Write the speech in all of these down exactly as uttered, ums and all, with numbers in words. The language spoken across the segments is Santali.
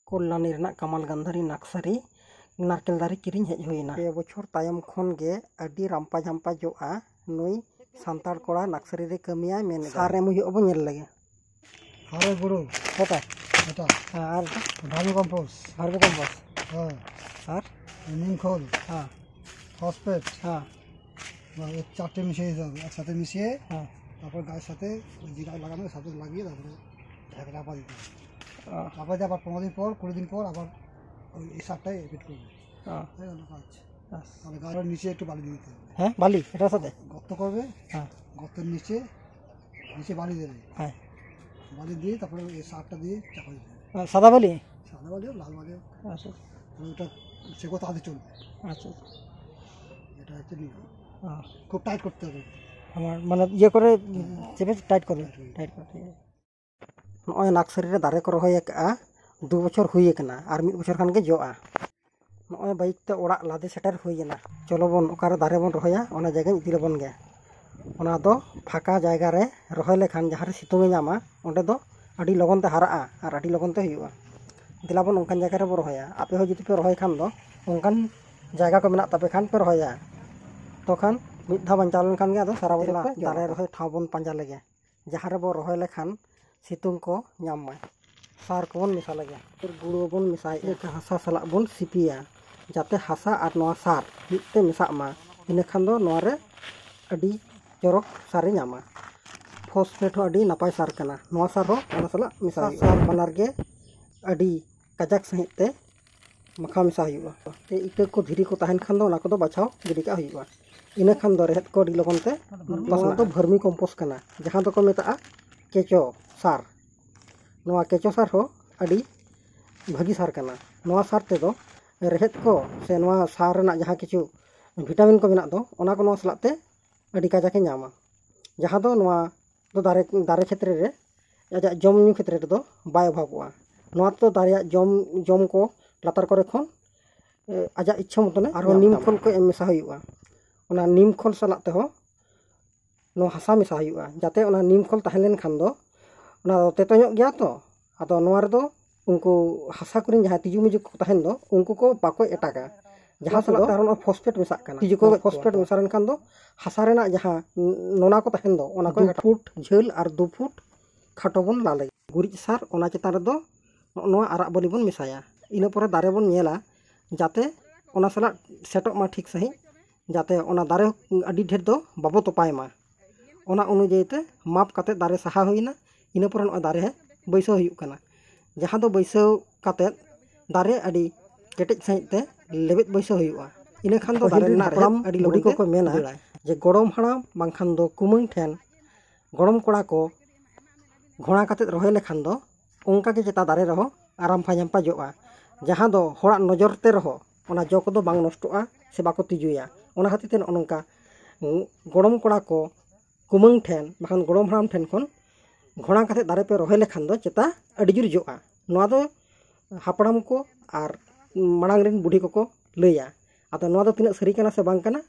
ᱠᱚᱞᱞᱟᱱᱤ ᱨᱮᱱᱟᱜ ᱠᱟᱢᱟᱞ ᱜᱟᱱᱫᱷᱟᱨᱤ ᱱᱟᱨᱥᱟᱨᱤ ᱱᱟᱨᱠᱮᱞ ᱫᱟᱨᱮ ᱠᱤᱨᱤᱧ ᱦᱮᱡ ᱦᱩᱭ ᱮᱱᱟ᱾ ᱯᱮ ᱵᱚᱪᱷᱚᱨ ᱛᱟᱭᱚᱢ ᱠᱷᱚᱱ ᱜᱮ ᱟᱹᱰᱤ ᱨᱟᱢᱯᱟ ᱡᱷᱟᱢᱯᱟ ᱡᱚᱜᱼᱟ᱾ ᱱᱩᱭ ᱥᱟᱱᱛᱟᱲ ᱠᱚᱲᱟ ᱱᱟᱨᱥᱟᱨᱤ ᱨᱮ ᱠᱟᱹᱢᱤᱭᱟᱭ ᱢᱮᱱ ᱮᱫᱟ᱾ ᱥᱟᱨ ᱮᱢ ᱦᱩᱭᱩᱜ ᱟᱵᱚ ᱧᱮᱞ ᱞᱮᱜᱮ᱾ ᱦᱟᱨᱮ ᱜᱩᱲᱩ᱾ ᱦᱮᱸ ᱛᱚ? ᱦᱮᱸ, ᱟᱨ ᱵᱷᱟᱨᱢᱤ ᱠᱚᱢᱯᱳᱥᱴ᱾ ᱵᱷᱟᱨᱢᱤ ᱠᱚᱢᱯᱳᱥᱴ᱾ ᱦᱮᱸ᱾ ᱟᱨ? ᱱᱤᱢ ᱠᱷᱳᱞ᱾ ᱦᱮᱸ᱾ ᱯᱷᱚᱥᱯᱷᱮᱴ᱾ ᱦᱮᱸ᱾ ᱵᱟᱥ, এই চারটে মিশিয়ে দিতে হবে, একসাথে মিশিয়ে। হ্যাঁ। তারপর গায়ের সাথে ওই যেটা লাগানো, সাথে লাগিয়ে তারপরে ঢাকা চাপা দিতে হবে। ও। চাপা দিয়ে আবার পনেরো দিন পর, কুড়ি দিন পর আবার ওই, এই সারটাই রিপিট করবে। ও। হয়ে গেল কাজ। বাস। তাহলে গাছের নিচে একটু বালি দিয়ে দিতে হবে। হ্যাঁ, বালি, এটার সাথে? গর্ত করবে। হ্যাঁ। গর্তের নিচে, নিচে বালি দেবে। হ্যাঁ। বালি দিয়ে তারপরে এই সারটা দিয়ে চাপা দিতে হবে। আহ, সাদা বালি? সাদা বালি হোক, লাল বালি হোক। আচ্ছা। তাহলে ওটা, সেগুলো তাড়াতাড়ি চলবে। আচ্ছা, আচ্ছা। এটা হচ্ছে নিয়ম। ᱦᱮᱸ᱾ খুব টাইট করতে হবে। আমার মানে ইয়ে করে, হুম। চেপে টাইট করে, টাইট করে। টাইট করে, ঠিক আছে। ᱱᱚᱜᱼᱚᱭ ᱱᱟᱨᱥᱟᱨᱤ ᱨᱮ ᱫᱟᱨᱮ ᱠᱚ ᱨᱚᱦᱚᱭ ᱟᱠᱟᱫᱼᱟ, ᱫᱩ ᱵᱚᱪᱷᱚᱨ ᱦᱩᱭ ᱟᱠᱟᱱᱟ, ᱟᱨ ᱢᱤᱫ ᱵᱚᱪᱷᱚᱨ ᱠᱷᱟᱱ ᱜᱮ ᱡᱚᱜᱼᱟ᱾ ᱱᱚᱜᱼᱚᱭ ᱵᱟᱭᱤᱠ ᱛᱮ ᱚᱲᱟᱜ ᱞᱟᱫᱮ ᱥᱮᱴᱮᱨ ᱦᱩᱭ ᱮᱱᱟ᱾ ᱪᱚᱞᱚ ᱵᱚᱱ, ᱚᱠᱟᱨᱮ ᱫᱟᱨᱮ ᱵᱚᱱ ᱨᱚᱦᱚᱭᱟ, ᱚᱱᱟ ᱡᱟᱭᱜᱟᱧ ᱤᱫᱤ ᱞᱮᱵᱚᱱ ᱜᱮ᱾ ᱚᱱᱟ ᱫᱚ ᱯᱷᱟᱸᱠᱟ ᱡᱟᱭᱜᱟ ᱨᱮ ᱨᱚᱦᱚᱭ ᱞᱮᱠᱷᱟᱱ ᱡᱟᱦᱟᱸ ᱨᱮ ᱥᱤᱛᱩᱝ ᱮ ᱧᱟᱢᱟ, ᱚᱸᱰᱮ ᱫᱚ ᱟᱹᱰᱤ ᱞᱚᱜᱚᱱ ᱛᱮ ᱦᱟᱨᱟᱜᱼᱟ ᱟᱨ ᱟᱹᱰᱤ ᱞᱚᱜᱚᱱ ᱛᱮ ᱦᱩᱭᱩᱜᱼᱟ᱾ ᱫᱮᱞᱟ ᱵᱚᱱ ᱚᱱᱠᱟᱱ ᱡᱟᱭᱜᱟ ᱨᱮᱵᱚᱱ ᱨᱚᱦᱚᱭᱟ᱾ ᱟᱯᱮ ᱦᱚᱸ ᱡᱩᱫᱤ ᱯᱮ ᱨᱚᱦᱚᱭ ᱠᱷᱟᱱ ᱫᱚ, ᱚᱱᱠᱟᱱ ᱡᱟᱭᱜᱟ ᱠᱚ ᱢᱮᱱᱟᱜ ᱛᱟᱯᱮ ᱠᱷᱟᱱ ᱯᱮ ᱨᱚᱦᱚᱭᱟ᱾ ᱛᱚᱠᱷᱟᱱ ᱢᱤᱫ ᱫᱷᱟᱣ ᱵᱟᱧᱪᱟᱣ ᱞᱮᱱᱠᱷᱟᱱ ᱜᱮ ᱟᱫᱚ ᱥᱟᱨᱟ ᱵᱚᱪᱷᱚᱨ ᱫᱮᱞᱟ ᱯᱮ ᱡᱚᱢᱟ᱾ ᱫᱟᱨᱮ ᱨᱚᱦᱚᱭ ᱴᱷᱟᱶ ᱵᱚᱱ ᱯᱟᱸᱡᱟ ᱞᱮᱜᱮ, ᱡᱟᱦᱟᱸ ᱨᱮᱵᱚ ᱨᱚᱦᱚᱭ ᱞᱮᱠᱷᱟᱱ ᱥᱤᱛᱩᱝ ᱠᱚ ᱧᱟᱢ ᱢᱟᱭ᱾ ᱥᱟᱨ ᱠᱚᱵᱚᱱ ᱢᱮᱥᱟ ᱞᱮᱜᱮ᱾ ᱜᱩᱲᱟᱹ ᱵᱚᱱ ᱢᱮᱥᱟᱭᱮᱫᱼᱟ᱾ ᱦᱟᱥᱟ ᱥᱟᱞᱟᱜ ᱵᱚᱱ ᱥᱤᱯᱤᱭᱟ, ᱡᱟᱛᱮ ᱦᱟᱥᱟ ᱟᱨ ᱱᱚᱣᱟ ᱥᱟᱨ ᱢᱤᱫ ᱛᱮ ᱢᱮᱥᱟᱜ ᱢᱟ᱾ ᱤᱱᱟᱹ ᱠᱷᱟᱱ ᱫᱚ ᱱᱚᱣᱟ ᱨᱮ ᱟᱹᱰᱤ ᱪᱚᱨᱚᱠ ᱥᱟᱨ ᱮ ᱧᱟᱢᱟ᱾ ᱯᱷᱚᱥᱯᱷᱮᱴ ᱦᱚᱸ ᱟᱹᱰᱤ ᱱᱟᱯᱟᱭ ᱥᱟᱨ ᱠᱟᱱᱟ᱾ ᱱᱚᱣᱟ ᱥᱟᱨ ᱦᱚᱸ ᱚᱱᱟ ᱥᱟᱞᱟᱜ ᱢᱮᱥᱟ ᱦᱩᱭᱩᱜᱼᱟ᱾ ᱥᱟᱨ ᱵᱟᱱᱟᱨ ᱜᱮ ᱟᱹᱰᱤ ᱠᱟᱡᱟᱠ ᱥᱟᱺᱦᱤᱡ ᱛᱮ ᱢᱟᱠᱷᱟᱣ ᱢᱮᱥᱟ ᱦᱩᱭᱩᱜᱼᱟ᱾ ᱛᱮ ᱤᱴᱟᱹ ᱠᱚ ᱫᱷᱤᱨᱤ ᱠᱚ ᱛᱟᱦᱮᱱ ᱠᱷᱟᱱ ᱫᱚ ᱚᱱᱟ ᱠᱚᱫᱚ ᱵᱟᱪᱷᱟᱣ ᱜᱤᱰᱤ ᱠᱟᱜ ᱦᱩᱭᱩᱜᱼᱟ᱾ ᱤᱱᱟᱹ ᱠᱷᱟᱱ ᱫᱚ ᱨᱮᱦᱮᱫ ᱠᱚ ᱟᱹᱰᱤ ᱞᱚᱜᱚᱱ ᱛᱮ ᱯᱟᱥᱱᱟᱜᱼᱟ᱾ ᱱᱚᱣᱟ ᱫᱚ ᱵᱷᱟᱨᱢᱤ ᱠᱚᱢᱯᱳᱥᱴ ᱠᱟᱱᱟ, ᱡᱟᱦᱟᱸ ᱫᱚᱠᱚ ᱢᱮᱛᱟᱜᱼᱟ ᱠᱮᱪᱚ ᱥᱟᱨ᱾ ᱱᱚᱣᱟ ᱠᱮᱪᱚ ᱥᱟᱨ ᱦᱚᱸ ᱟᱹᱰᱤ ᱵᱷᱟᱹᱜᱤ ᱥᱟᱨ ᱠᱟᱱᱟ᱾ ᱱᱚᱣᱟ ᱥᱟᱨ ᱛᱮᱫᱚ ᱨᱮᱦᱮᱫ ᱠᱚ ᱥᱮ ᱱᱚᱣᱟ ᱥᱟᱨ ᱨᱮᱱᱟᱜ ᱡᱟᱦᱟᱸ ᱠᱤᱪᱷᱩ ᱵᱷᱤᱴᱟᱢᱤᱱ ᱠᱚ ᱢᱮᱱᱟᱜ ᱫᱚ, ᱚᱱᱟ ᱠᱚ ᱱᱚᱣᱟ ᱥᱟᱞᱟᱜ ᱛᱮ ᱟᱹᱰᱤ ᱠᱟᱡᱟᱠ ᱮ ᱧᱟᱢᱟ᱾ ᱡᱟᱦᱟᱸ ᱫᱚ ᱱᱚᱣᱟ ᱫᱚ ᱫᱟᱨᱮ, ᱫᱟᱨᱮ ᱠᱷᱮᱛᱨᱮ ᱨᱮ, ᱟᱡᱟᱜ ᱡᱚᱢ ᱧᱩ ᱠᱷᱮᱛᱨᱮ ᱨᱮᱫᱚ ᱵᱟᱭ ᱚᱵᱷᱟᱵᱚᱜᱼᱟ᱾ ᱱᱚᱣᱟ ᱛᱮᱫᱚ ᱫᱟᱨᱮᱭᱟᱜ ᱡᱚᱢ, ᱡᱚᱢ ᱠᱚ ᱞᱟᱛᱟᱨ ᱠᱚᱨᱮ ᱠᱷᱚᱱ, ᱮ, ᱟᱡᱟᱜ ᱤᱪᱪᱷᱟᱹ ᱢᱚᱛᱚᱱᱮ ᱟᱨᱦᱚᱸ ᱧᱟᱢ ᱱᱤᱢ ᱛᱟᱢᱟ᱾ ᱠᱷᱚᱞ ᱠᱚ ᱮᱢ ᱢᱮᱥᱟ ᱦᱩᱭᱩᱜᱼᱟ᱾ ᱚᱱᱟ ᱱᱤᱢ ᱠᱷᱚᱞ ᱥᱟᱞᱟᱜ ᱛᱮᱦᱚᱸ ᱱᱚᱣᱟ ᱦᱟᱥᱟ ᱢᱮᱥᱟ ᱦᱩᱭᱩᱜᱼᱟ, ᱡᱟᱛᱮ ᱚᱱᱟ ᱱᱤᱢ ᱠᱷᱚᱞ ᱛᱟᱦᱮᱸ ᱞᱮᱱᱠᱷᱟᱱ ᱫᱚ ᱚᱱᱟ ᱫᱚ ᱛᱮᱛᱚ ᱧᱚᱜ ᱜᱮᱭᱟ ᱛᱚ, ᱟᱫᱚ ᱱᱚᱣᱟ ᱨᱮᱫᱚ ᱩᱱᱠᱩ ᱦᱟᱥᱟ ᱠᱚᱨᱮᱱ ᱡᱟᱦᱟᱸ ᱛᱤᱡᱩ ᱢᱤᱡᱩ ᱠᱚ ᱛᱟᱦᱮᱱ ᱫᱚ, ᱩᱱᱠᱩ ᱠᱚ ᱵᱟᱠᱚ ᱮᱴᱟᱜᱟ᱾ ᱡᱟᱦᱟᱸ ᱥᱟᱞᱟᱜ ᱟᱨᱦᱚᱸ ᱱᱚᱣᱟ ᱯᱷᱚᱥᱯᱷᱮᱴ ᱢᱮᱥᱟᱜ ᱠᱟᱱᱟ, ᱛᱤᱡᱩ ᱠᱚ ᱯᱷᱚᱥᱯᱷᱮᱴ ᱢᱮᱥᱟ ᱞᱮᱱᱠᱷᱟᱱ ᱫᱚ ᱦᱟᱥᱟ ᱨᱮᱱᱟᱜ ᱡᱟᱦᱟᱸ ᱱᱚᱱᱟ ᱠᱚ ᱛᱟᱦᱮᱱ ᱫᱚ, ᱚᱱᱟ ᱠᱚ ᱫᱩ ᱯᱷᱩᱴ ᱡᱷᱟᱹᱞ ᱟᱨ ᱫᱩ ᱯᱷᱩᱴ ᱠᱷᱟᱴᱚ ᱵᱚᱱ ᱞᱟ ᱞᱟᱹᱜᱤᱫ᱾ ᱜᱩᱨᱤᱡ ᱥᱟᱨ ᱚᱱᱟ ᱪᱮᱛᱟᱱ ᱨᱮᱫᱚ ᱱᱚᱜᱼᱚ ᱱᱚᱣᱟ ᱟᱨᱟᱜ ᱵᱟᱹᱞᱤ ᱵᱚᱱ ᱢᱮᱥᱟᱭᱟ᱾ ᱤᱱᱟᱹ ᱯᱚᱨᱮ ᱫᱟᱨᱮ ᱵᱚᱱ ᱧᱮᱞᱟ ᱡᱟᱛᱮ ᱚᱱᱟ ᱥᱟᱞᱟᱜ ᱥᱮᱴᱚᱜ ᱢᱟ ᱴᱷᱤᱠ ᱥᱟᱺᱦᱤᱡ, ᱡᱟᱛᱮ ᱚᱱᱟ ᱫᱟᱨᱮ ᱟᱹᱰᱤ ᱰᱷᱮᱨ ᱫᱚ ᱵᱟᱵᱚ ᱛᱚᱯᱟᱭ ᱢᱟ᱾ ᱚᱱᱟ ᱚᱱᱩᱡᱟᱭᱤ ᱛᱮ ᱢᱟᱯ ᱠᱟᱛᱮ ᱫᱟᱨᱮ ᱥᱟᱦᱟ ᱦᱩᱭᱱᱟ᱾ ᱤᱱᱟᱹ ᱯᱚᱨᱮ ᱱᱚᱜᱼᱚᱭ ᱫᱟᱨᱮ ᱵᱟᱹᱭᱥᱟᱹᱣ ᱦᱩᱭᱩᱜ ᱠᱟᱱᱟ᱾ ᱡᱟᱦᱟᱸ ᱫᱚ ᱵᱟᱹᱭᱥᱟᱹᱣ ᱠᱟᱛᱮ ᱫᱟᱨᱮ ᱟᱹᱰᱤ ᱠᱮᱴᱮᱡ ᱥᱟᱺᱦᱤᱡ ᱛᱮ ᱞᱮᱵᱮᱫ ᱵᱟᱹᱭᱥᱟᱹᱣ ᱦᱩᱭᱩᱜᱼᱟ᱾ ᱤᱱᱟᱹ ᱠᱷᱟᱱ ᱫᱚ ᱫᱟᱨᱮ ᱨᱮᱱᱟᱜ ᱨᱮᱦᱮᱫ ᱟᱹᱰᱤ ᱞᱚᱜᱚᱱ ᱠᱚᱠᱚ ᱢᱮᱱᱟ ᱡᱮ ᱜᱚᱲᱚᱢ ᱦᱟᱲᱟᱢ ᱵᱟᱝᱠᱷᱟᱱ ᱫᱚ ᱠᱩᱢᱟᱹᱝ ᱴᱷᱮᱱ ᱜᱚᱲᱚᱢ ᱠᱚᱲᱟ ᱠᱚ ᱜᱷᱚᱲᱟ ᱠᱟᱛᱮ ᱨᱚᱦᱚᱭ ᱞᱮᱠᱷᱟᱱ ᱫᱚ ᱚᱱᱠᱟ ᱜᱮ ᱪᱮᱛᱟ ᱫᱟᱨᱮ ᱨᱮᱦᱚᱸ ᱟᱨᱟᱢᱯᱷᱟ ᱧᱟᱢᱯᱟ ᱡᱚᱜᱼᱟ, ᱡᱟᱦᱟᱸ ᱫᱚ ᱦᱚᱲᱟᱜ ᱱᱚᱡᱚᱨ ᱛᱮ ᱨᱮᱦᱚᱸ ᱚᱱᱟ ᱡᱚ ᱠᱚᱫᱚ ᱵᱟᱝ ᱱᱚᱥᱴᱚᱜᱼᱟ ᱥᱮ ᱵᱟᱠᱚ ᱛᱤᱡᱩᱭᱟ᱾ ᱚᱱᱟ ᱠᱷᱟᱹᱛᱤᱨ ᱛᱮ ᱱᱚᱜᱼᱚ ᱱᱚᱝᱠᱟ, ᱩᱸ, ᱜᱚᱲᱚᱢ ᱠᱚᱲᱟ ᱠᱚ ᱠᱩᱢᱟᱹᱝ ᱴᱷᱮᱱ ᱵᱟᱠᱷᱟᱱ ᱜᱚᱲᱚᱢ ᱦᱟᱲᱟᱢ ᱴᱷᱮᱱ ᱠᱷᱚᱱ ᱜᱷᱚᱲᱟ ᱠᱟᱛᱮ ᱫᱟᱨᱮ ᱯᱮ ᱨᱚᱦᱚᱭ ᱞᱮᱠᱷᱟᱱ ᱫᱚ ᱪᱮᱛᱟ ᱟᱹᱰᱤ ᱡᱳᱨ ᱡᱚᱜᱼᱟ᱾ ᱱᱚᱣᱟ ᱫᱚ ᱦᱟᱯᱲᱟᱢ ᱠᱚ ᱟᱨ ᱢᱟᱲᱟᱝ ᱨᱮᱱ ᱵᱩᱰᱷᱤ ᱠᱚᱠᱚ ᱞᱟᱹᱭᱟ᱾ ᱟᱫᱚ ᱱᱚᱣᱟ ᱫᱚ ᱛᱤᱱᱟᱹᱜ ᱥᱟᱹᱨᱤ ᱠᱟᱱᱟ ᱥᱮ ᱵᱟᱝ ᱠᱟᱱᱟ,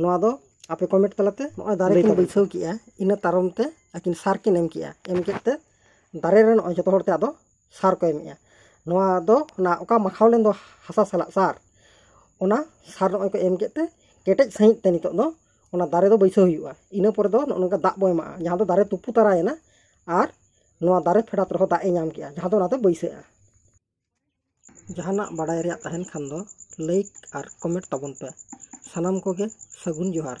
ᱱᱚᱣᱟ ᱫᱚ ᱟᱯᱮ ᱠᱚᱢᱮᱱᱴ ᱛᱟᱞᱟᱛᱮ ᱱᱚᱜᱼᱚᱭ ᱫᱟᱨᱮ ᱞᱟᱹᱭ ᱠᱤᱱ ᱛᱟᱵᱚᱱ ᱵᱟᱹᱭᱥᱟᱹᱣ ᱠᱮᱜᱼᱟ᱾ ᱤᱱᱟᱹ ᱛᱟᱭᱚᱢ ᱛᱮ ᱟᱹᱠᱤᱱ ᱥᱟᱨ ᱠᱤᱱ ᱮᱢ ᱠᱮᱜᱼᱟ᱾ ᱮᱢ ᱠᱮᱫ ᱛᱮ ᱫᱟᱨᱮ ᱨᱮ ᱱᱚᱜᱼᱚᱭ ᱡᱚᱛᱚ ᱦᱚᱲ ᱛᱮ ᱟᱫᱚ ᱥᱟᱨ ᱠᱚ ᱮᱢᱮᱜᱼᱟ᱾ ᱱᱚᱣᱟ ᱫᱚ ᱚᱱᱟ ᱚᱠᱟ ᱢᱟᱠᱷᱟᱣ ᱞᱮᱱ ᱫᱚ ᱦᱟᱥᱟ ᱥᱟᱞᱟᱜ ᱥᱟᱨ, ᱚᱱᱟ ᱥᱟᱨ ᱱᱚᱜᱼᱚᱭ ᱠᱚ ᱮᱢ ᱠᱮᱫ ᱛᱮ ᱠᱮᱴᱮᱡ ᱥᱟᱺᱦᱤᱡ ᱛᱮ ᱱᱤᱛᱚᱜ ᱫᱚ ᱚᱱᱟ ᱫᱟᱨᱮ ᱫᱚ ᱵᱟᱹᱭᱥᱟᱹᱣ ᱦᱩᱭᱩᱜᱼᱟ᱾ ᱤᱱᱟᱹ ᱯᱚᱨᱮ ᱫᱚ ᱱᱚᱜᱼᱚ ᱱᱚᱝᱠᱟ ᱫᱟᱜ ᱵᱚ ᱮᱢᱟᱜᱼᱟ, ᱡᱟᱦᱟᱸ ᱫᱚ ᱫᱟᱨᱮ ᱛᱩᱯᱩ ᱛᱟᱨᱟᱭᱮᱱᱟ ᱟᱨ ᱱᱚᱣᱟ ᱫᱟᱨᱮ ᱯᱷᱮᱰᱟᱛ ᱨᱮᱦᱚᱸ ᱫᱟᱜ ᱮ ᱧᱟᱢ ᱠᱮᱜᱼᱟ, ᱡᱟᱦᱟᱸ ᱫᱚ ᱚᱱᱟ ᱫᱚ ᱵᱟᱹᱭᱥᱟᱹᱜᱼᱟ᱾ ᱡᱟᱦᱟᱱᱟᱜ ᱵᱟᱰᱟᱭ ᱨᱮᱭᱟᱜ ᱛᱟᱦᱮᱱ ᱠᱷᱟᱱ ᱫᱚ ᱞᱟᱭᱤᱠ ᱟᱨ ᱠᱚᱢᱮᱱᱴ ᱛᱟᱵᱚᱱ ᱯᱮ᱾ ᱥᱟᱱᱟᱢ ᱠᱚᱜᱮ ᱥᱟᱹᱜᱩᱱ ᱡᱚᱦᱟᱨ᱾